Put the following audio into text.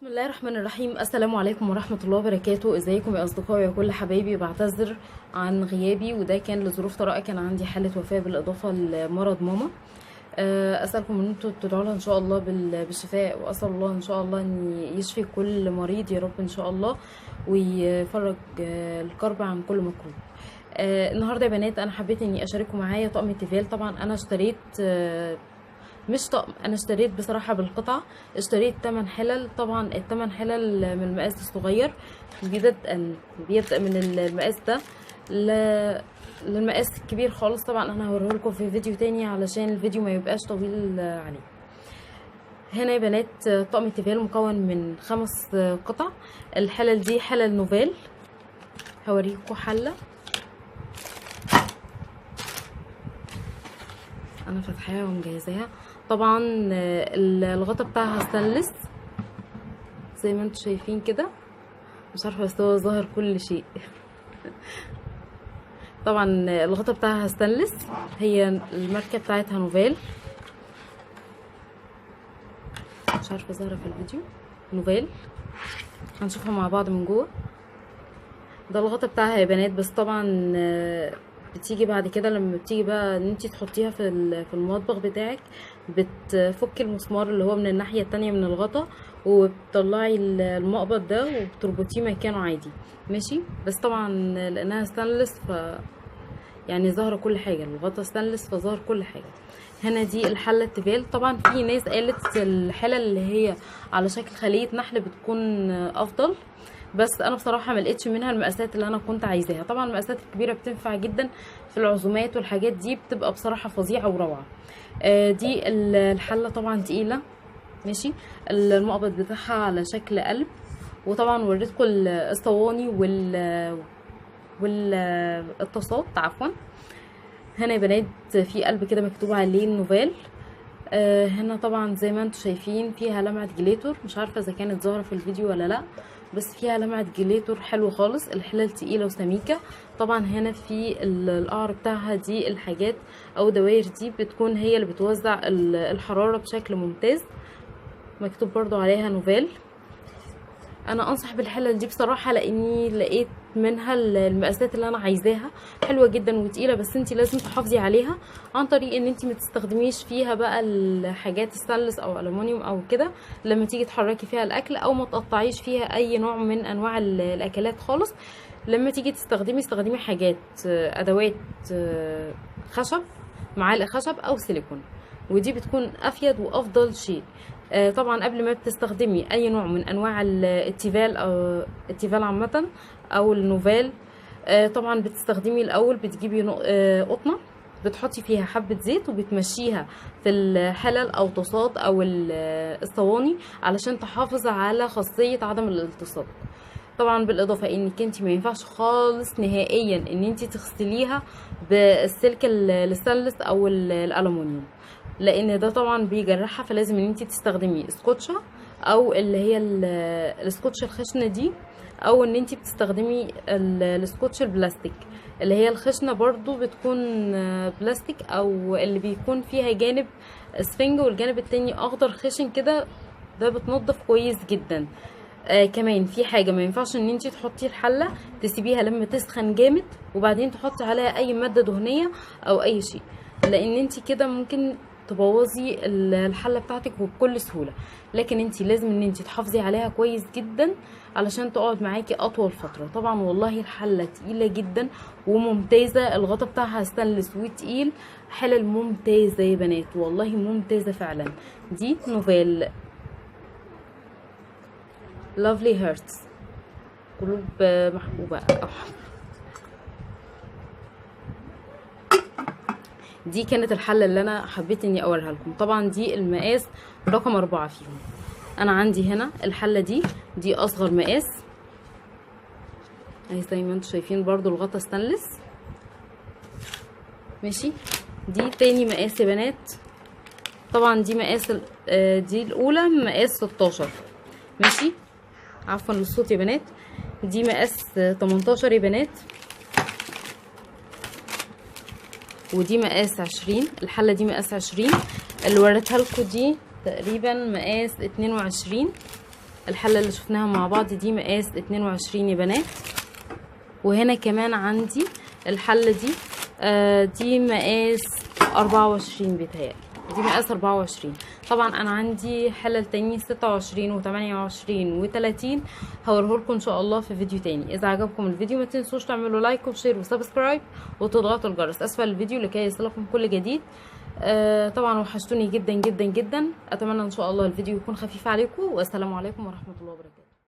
بسم الله الرحمن الرحيم. السلام عليكم ورحمة الله وبركاته. ازيكم يا اصدقائي وكل حبايبي؟ بعتذر عن غيابي، وده كان لظروف طارئة، كان عندي حالة وفاة بالاضافة لمرض ماما. اسألكم ان انتوا تدعوا لها ان شاء الله بالشفاء، واسأل الله ان شاء الله ان يشفي كل مريض يا رب ان شاء الله، ويفرج الكرب عن كل مكروه. النهارده يا بنات انا حبيت اني اشارككم معايا طقم تيفال. طبعا انا اشتريت مش طقم، انا اشتريت بصراحة بالقطعه، اشتريت 8 حلل. طبعا ال8 حلل من المقاس الصغير، بيبدا من المقاس ده للمقاس الكبير خالص. طبعا انا هوريه لكم في فيديو تاني علشان الفيديو ما يبقاش طويل عليه. هنا يا بنات طقم تيفال مكون من 5 قطع. الحلل دي حلل نوفال، هوريكم حله انا فاتحاها ومجهزاها. طبعا الغطا بتاعها ستانلس زي ما انتم شايفين كده، مش عارفه بس هو ظاهر كل شيء. طبعا الغطا بتاعها ستانلس، هي الماركة بتاعتها نوفال، مش عارفه ظاهره في الفيديو، نوفال. هنشوفها مع بعض من جوه. ده الغطا بتاعها يا بنات، بس طبعا بتيجي بعد كده لما بتيجي بقى ان انتي تحطيها في المطبخ بتاعك، بتفكي المسمار اللي هو من الناحية التانية من الغطا، وبتطلعي المقبض ده وبتربطيه مكانه عادي، ماشي. بس طبعا لانها ستانلس ف يعني ظاهره كل حاجة، الغطا ستانلس فظاهر كل حاجة. هنا دي الحلة التيفال. طبعا في ناس قالت الحلة اللي هي على شكل خليه نحل بتكون افضل، بس انا بصراحة ما لقيتش منها المقاسات اللي انا كنت عايزاها. طبعا المقاسات الكبيرة بتنفع جدا في العزومات والحاجات دي، بتبقى بصراحة فظيعة وروعه. دي الحلة طبعا تقيلة، ماشي. المقبض بتاعها على شكل قلب، وطبعا وريتكم الصواني والطاسات عفوا. هنا يا بنات في قلب كده مكتوب عليه نوفال. هنا طبعا زي ما انتم شايفين فيها لمعة glitter، مش عارفه اذا كانت ظاهره في الفيديو ولا لا، بس فيها لمعة glitter حلو خالص. الحلل تقيلة وسميكه. طبعا هنا في القعر بتاعها دي الحاجات او دوائر دي بتكون هي اللي بتوزع الحرارة بشكل ممتاز، مكتوب برضو عليها نوفال. انا انصح بالحلل دي بصراحة لاني لقيت منها المقاسات اللي انا عايزاها، حلوة جدا وتقيله، بس انتي لازم تحافظي عليها عن طريق ان انتي ما تستخدميش فيها بقى الحاجات ستانلس او الومنيوم او كده لما تيجي تحركي فيها الاكل، او ما تقطعيش فيها اي نوع من انواع الاكلات خالص. لما تيجي تستخدمي استخدمي حاجات ادوات خشب، معالق خشب او سيليكون، ودي بتكون افيد وافضل شيء. طبعا قبل ما بتستخدمي اي نوع من انواع التيفال او التيفال عامة او النوفال، طبعا بتستخدمي الاول بتجيبي قطنه بتحطي فيها حبه زيت وبتمشيها في الحلل او طاسات او الصواني علشان تحافظ على خاصية عدم الالتصاق. طبعا بالاضافة انك انت ما ينفعش خالص نهائيا ان انت تغسليها بالسلك الستانلس او الالومنيوم، لان ده طبعا بيجرحها، فلازم ان انت تستخدمي سكوتشه او اللي هي السكوتش الخشنة دي، او ان انت بتستخدمي السكوتش البلاستيك اللي هي الخشنة برضو بتكون بلاستيك، او اللي بيكون فيها جانب اسفنج والجانب التاني اخضر خشن كده، ده بتنضف كويس جدا. كمان في حاجة ما ينفعش ان انت تحطي الحلة تسيبيها لما تسخن جامد وبعدين تحطي عليها اي مادة دهنية او اي شيء، لان انت كده ممكن تبوظي الحلة بتاعتك وبكل سهولة. لكن انت لازم ان انت تحافظي عليها كويس جدا علشان تقعد معاكي اطول فترة. طبعا والله الحلة تقيلة جدا وممتازة، الغطا بتاعها ستانلس وتقيل، حلل ممتازة يا بنات والله ممتازة فعلا. دي نوفال lovely hearts، قلوب محبوبه. دي كانت الحلة اللي انا حبيت اني اوريها لكم. طبعا دي المقاس رقم 4 فيهم. انا عندي هنا الحلة دي اصغر مقاس اهي زي ما انتم شايفين، برضو الغطا ستانلس، ماشي. دي تاني مقاس يا بنات. طبعا دي مقاس دي الاولى مقاس 16، ماشي، عفوا للصوت يا بنات. دي مقاس 18 يا بنات، ودي مقاس 20. الحلة دي مقاس 20، اللي وريتها لكم دي تقريبا مقاس 22. الحلة اللي شفناها مع بعض دي مقاس 22 يا بنات. وهنا كمان عندي الحلة دي، دي مقاس 24 بيتهيألي، دي مقاس 24. طبعا انا عندي حلل تاني 26 و28 و30، هوريهولكم ان شاء الله في فيديو تاني. اذا عجبكم الفيديو ما تنسوش تعملوا like و share و subscribe وتضغطوا الجرس اسفل الفيديو لكي يصلكم كل جديد. طبعا وحشتوني جدا جدا جدا. اتمنى ان شاء الله الفيديو يكون خفيف عليكم، والسلام عليكم ورحمة الله وبركاته.